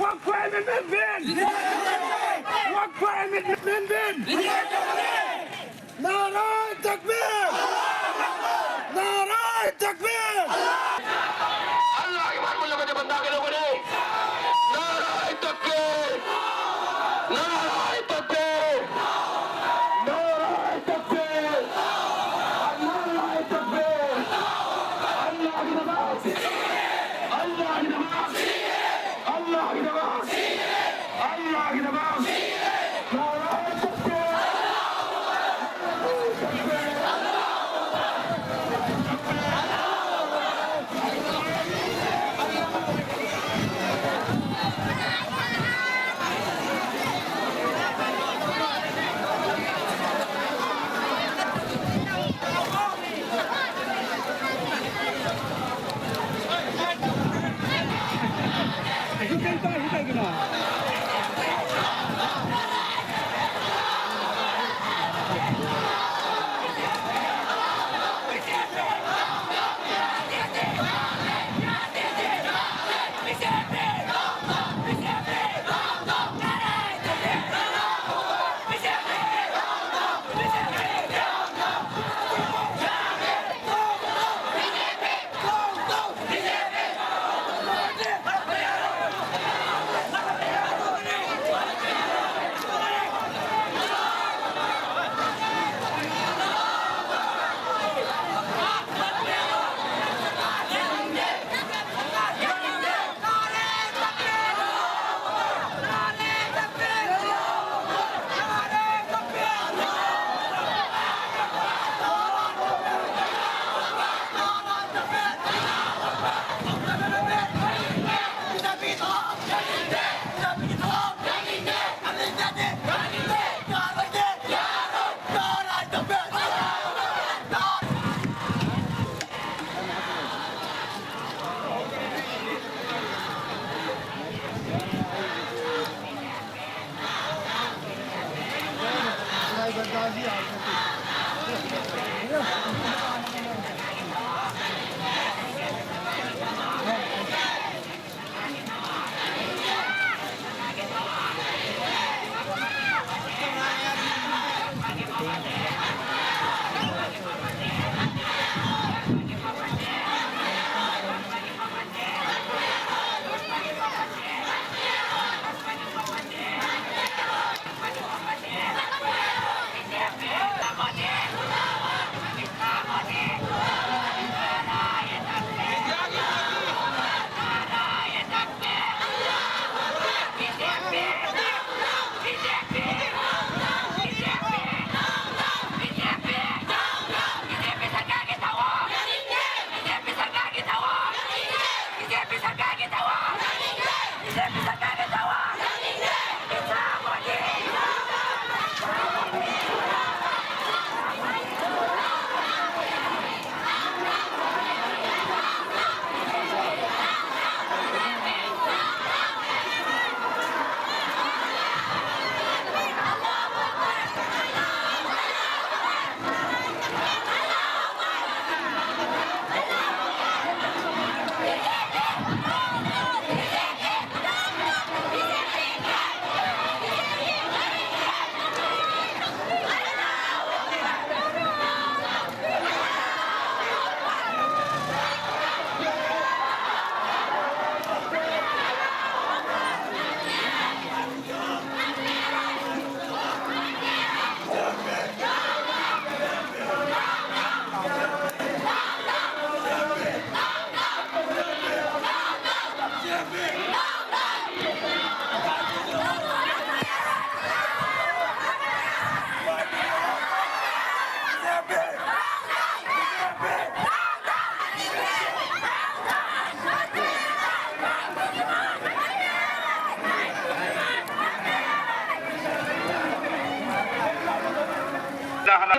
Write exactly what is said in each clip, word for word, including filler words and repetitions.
وقف أمن من بين؟ وقف أمن من بين؟ نعرہ تکبیر! نعرہ تکبیر! اللہ کے بعد ملک کے بندہ کے لوگوں نے نعرہ تکبیر! نعرہ تکبیر! نعرہ تکبیر! نعرہ تکبیر! اللہ کی نماز! اللہ کی نماز! اللہ کی نماز! اللہ کی نماز! نعرہ تکبیر!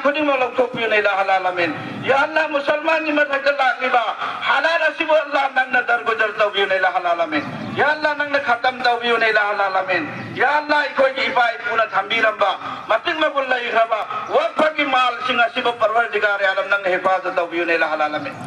ꯈꯨꯗꯤꯡꯃꯛ ꯂꯧꯊꯣꯛꯄꯤꯌꯨꯅꯦ, ꯏꯂꯥꯍꯜ ꯑꯥꯂꯃꯤꯟ꯫ ꯌꯥ ꯑꯜꯂꯥꯍ, ꯃꯨꯁꯜꯃꯥꯟꯒꯤ ꯃꯊꯛꯇ ꯂꯥꯛꯂꯤꯕ ꯍꯂꯥꯜ ꯑꯁꯤꯕꯨ ꯑꯜꯂꯥꯍ ꯅꯪꯅ ꯗꯔꯒꯨꯖꯔ ꯇꯧꯕꯤꯌꯨꯅꯦ, ꯏꯂꯥꯍꯜ ꯑꯥꯂꯃꯤꯟ꯫ ꯌꯥ ꯑꯜꯂꯥꯍ ꯅꯪꯅ ꯈꯇꯝ ꯇꯧꯕꯤꯌꯨꯅꯦ, ꯏꯂꯥꯍꯜ ꯑꯥꯂꯃꯤꯟ꯫ ꯌꯥ ꯑꯜꯂꯥꯍ ꯑꯩꯈꯣꯏꯒꯤ ꯏꯄꯥ ꯏꯄꯨꯅ ꯊꯝꯕꯤꯔꯝꯕ ꯃꯇꯤꯛ ꯃꯒꯨꯟ ꯂꯩꯈ꯭ꯔꯕ ꯋꯛꯐꯒꯤ ꯃꯥꯜꯁꯤꯡ ꯑꯁꯤꯕꯨ ꯄꯔꯋꯔꯗꯤꯒꯥꯔ ꯑꯥꯂꯝ ꯅꯪꯅ ꯍꯤꯐꯥꯖꯠ ꯇꯧꯕꯤꯌꯨꯅꯦ, ꯏꯂꯥꯍꯜ ꯑꯥꯂꯃꯤꯟ꯫